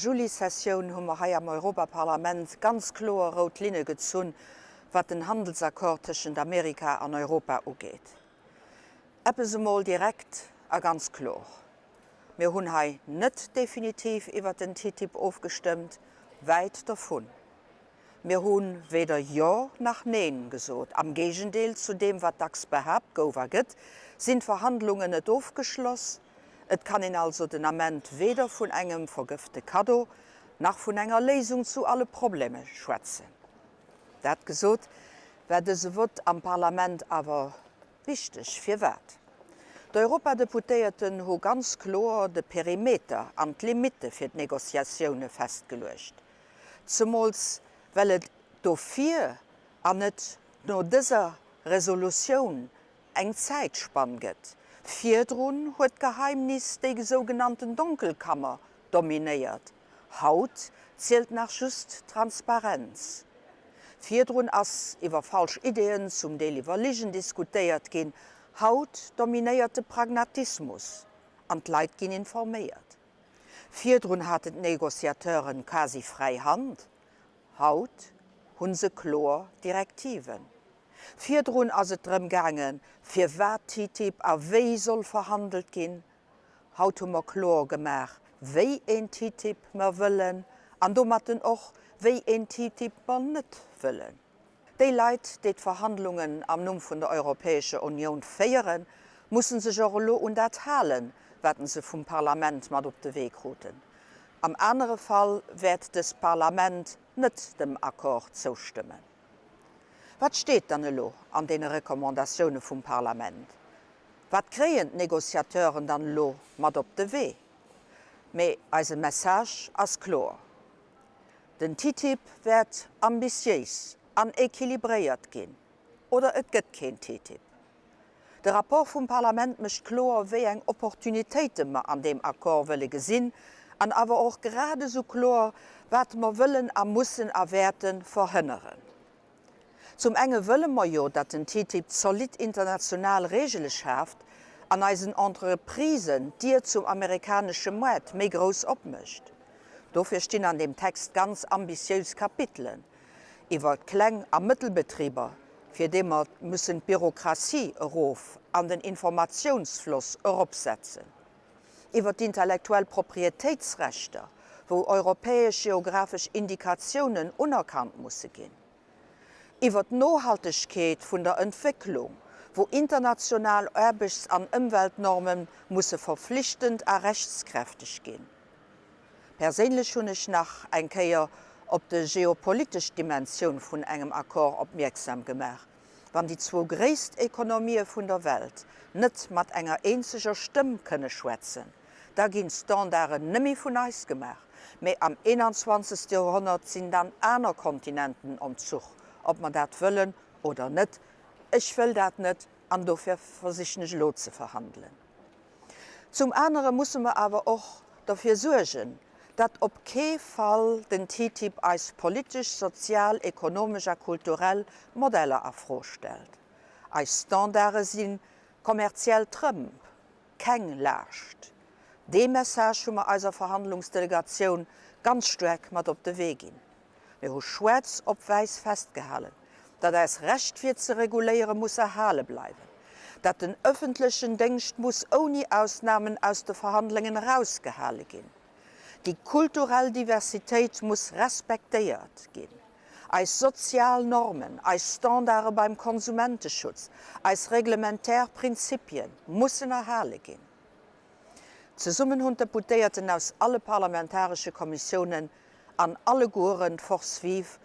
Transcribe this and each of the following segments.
Juli-Sessioun hu mer hei am Europaparlament ganz kloer rout Linne gezunn, wat den Handelsaccord tëschent Amerika an Europa ugeet. Eppes emol direkt a ganz kloer, Mir hunn hei net definitiv iwwert den TTIP ofgestëmmt, wäit dervun. Mir hu weder Jo nach Neen gesot. Am Géigendeel zu deem, wat dacks behaapt gouf a gëtt, sinn d'Verhandlungen net ofgeschloss. Et kann een also den Ament weder vun engem vergëfte Kaddo nach vun enger Léisung zu alle Probleme schwätzen. Dat gesot, war dëse Vott am Parlament awer wichteg. Firwat? D'Europadeputéierten hu ganz kloer de Perimeter an d'Limitte fir d'Negociatioune festgeluecht. Zemools well et dofir an net no dëser Resolutioun eng Zäitspann gëtt. Virdrun huet d'Geheimnis, déi sougenannten Donkelkammer, dominéiert. Haut zielt nach just d'Transparenz. Virdrun ass iwwer falsch Ideeën, zum Deel iwwer Ligen diskutéiert ginn. Haut dominéiert de Pragmatismus an d'Leit ginn informéiert. Virdrun haten d'Negociateuren quasi fräi Hand, haut hu se kloer Direktiven. Virdrun ass et drëm gaangen, firwat TTIP a wéi soll verhandelt ginn. Haut hu mer kloer gemaach, wéi een TTIP mer wëllen an domatten och, wéi een TTIP mer net wëllen. Déi Leit, déi d'Verhandlungen am Numm vun der Europäescher Unioun féieren, mussen sech och elo un dat halen, wat se vum Parlament mat op de Wee kruten. Am anere Fall wäert dëst Parlament net dem Accord zoustëmmen. Wat steet dann elo an deene Recommandatioune vum Parlament? Wat kréien d'Negociateuren dann elo mat op de Wee? Mee eise Message ass kloer. Den TTIP wäert ambitiéis an equilibréiert ginn, oder et gëtt keen TTIP. De Rapport vum Parlament mécht kloer, wéi eng Opportunitéite mer an deem Accord wëlle gesinn, an awer och grad esou kloer, wat mer wëllen a mussen a wäerte verhënneren. Zum enge wëlle mer jo, datt den TTIP zolidd international Regele schaaft an eisen Entreprisen d'Dier zum amerikanesche Moart méi grouss opmécht. Dofir stinn an deem Text ganz ambitiös Kapitelen iwwer d'Kleng a Mëttelbetriber, fir déi mer müssen d'Bürokratie erof an den Informatiounsfloss eropsetzen, iwwer d'intellektuell Proprietéitsrechter, wou europäesch geographesch Indikatiounen unerkannt musse ginn, iwwer d'Nohaltegkeet vun der Entwécklung, wou international Aarbechts an Ëmweltnorme musse verflichtend a rechtskräfteg ginn. Perséinlech hunn ech nach eng Kéier op de geopolitesch Dimensioun vun engem Accord opmierksam gemaach. Wann déi zwou gréisst Ekonomië vun der Welt net mat enger eenzeger Stëmm kënne schwätzen, da ginn d'Standarden nëmme vun eis gemaach, mee am 21. Joerhonnert sinn dann aner Kontinenten um Zuch, ob mer dat wëllen oder net. Ech wëll dat net an dofir versichen ech elo ze verhandelen. Zum anere musse mer awer och derfir suergen, datt op kee Fall den TTIP eis politesch, sozial, ekonomesch a kulturell Modeller a Fro stellt. Eis Standarde si kommerziell Trëmp. Keng Laascht. Dee Message hu mer eiser Verhandlungsdelegatioun ganz staark mat op de Wee ginn. Mir hu schwaarz op wäiss festgehalen, datt eis Recht fir ze reguléiere muss erhale bleiwen, datt den öffentlechen Déngscht muss ouni Ausnamen aus de Verhandlungen erausgehale ginn. Déi kulturell Diversitéit muss respektéiert ginn. Eis sozial Normen, eis Standarde beim Konsumenteschutz, eis reglementär Prinzipie mussen erhale ginn. Zesummen hunn d'Deputéierten aus alle parlamentaresche Kommissiounen an allegueren d'Force vive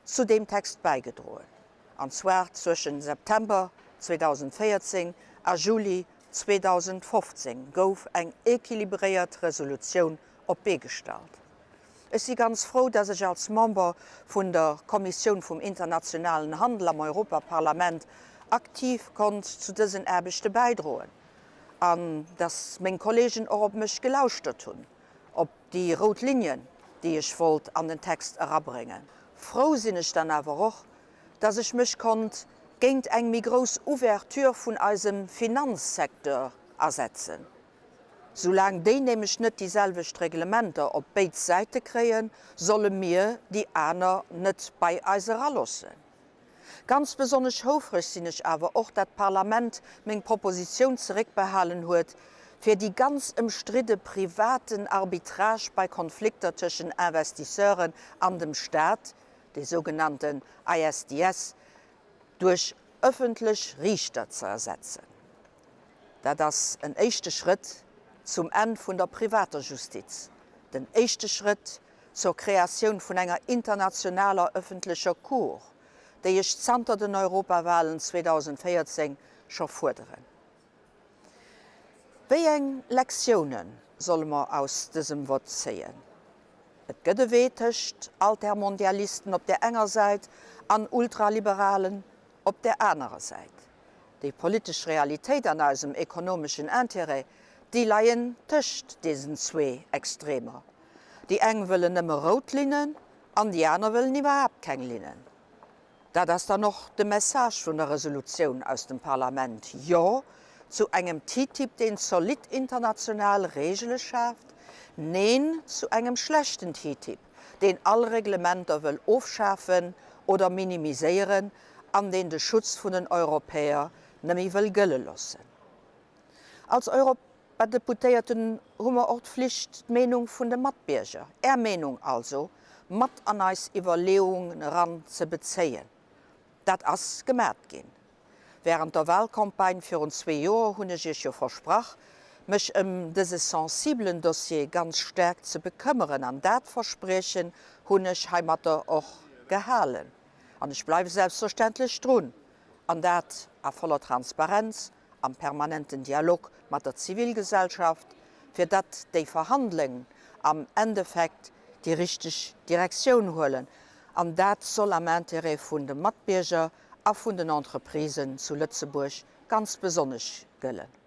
zu deem Text bäigedroen, an zwar zwëschen September 2014 a Juli 2015 gouf eng équilibréiert Resolutioun op d'Bee gestallt. Ech si ganz frou, dass ech als Member vun der Kommissioun vum internationalen Handel am Europaparlament aktiv konnt zu dësen Aarbechte bäidroen an dass meng Kollegen och op mech gelauschtert hunn, op déi rout Linien, déi ech wollt an den Text erabréngen. Frou sinn ech dann awer och, dass ech mech konnt géint eng méi grouss Ouverture vun eisem Finanzsecteur asetzen. Soulaang déi nämlech net déi selwecht Reglementer op béid Säite kréien, solle mir déi aner net bei eis eraloossen. Ganz besonnesch houfreg sinn ech awer och, dat d'Parlament meng Propositioun zeréckbehalen huet, fir déi ganz ëmstridde privaten Arbitrage bei Konflikter tëschen Investisseuren an dem Staat, dee sougenannten ISDS, duerch ëffentlech Riichter ze ersetzen. Dat ass en éischte Schrëtt zum Enn vun der privater Justiz, den éischte Schrëtt zur Kreatioun vun enger internationaler ëffentlecher Cour, déi ech zanter den Europawahlen 2014 scho fuerderen. Wéi eng Lektioune solle mer aus dësem Vott zéien? Et gëtt e Wee tëscht Altermondialisten op där enger Säit an Ultraliberalen op där anerer Säit. Déi politesch Realitéit an eisem ekonomeschen Intérêt, déi leien tëscht deesen zwee Extremer. Déi eng wëllen nëmme rout Linnen an déi aner wëllen iwwerhaapt keng Linnen. Dat ass dann och de Message vun der Resolutioun aus dem Parlament, Jo zu engem TTIP, deen zolidd international Reegele schaaft, Neen zu engem schlechten TTIP, deen all Reglementer wëll ofschafen oder minimiséieren an deen de Schutz vun den Europäer nëmme wëll gëlle loossen. Als Europadeputéierten hu mer och d'Flicht, d'Meenung vun de Matbierger, Är Meenung also, mat an eis Iwwerleeungen eran ze bezéien. Dat ass gemat ginn. Wärend der Wahlcampagne virun zwee Joer hunn ech Iech jo versprach, mech ëm dëse sensibelen Dossier ganz staark ze bekëmmeren an dat Verspriechen hunn ech heimatter och gehalen. An ech bleiwe selbstverständlech drun, an dat a voller Transparenz, am permanenten Dialog mat der Zivilgesellschaft, fir datt déi Verhandlungen am Endeffekt déi richteg Direktioun huelen. An dat soll am Intérêt vun de Matbierger a vun den Entreprisen zu Lëtzebuerg ganz besonnesch gëllen.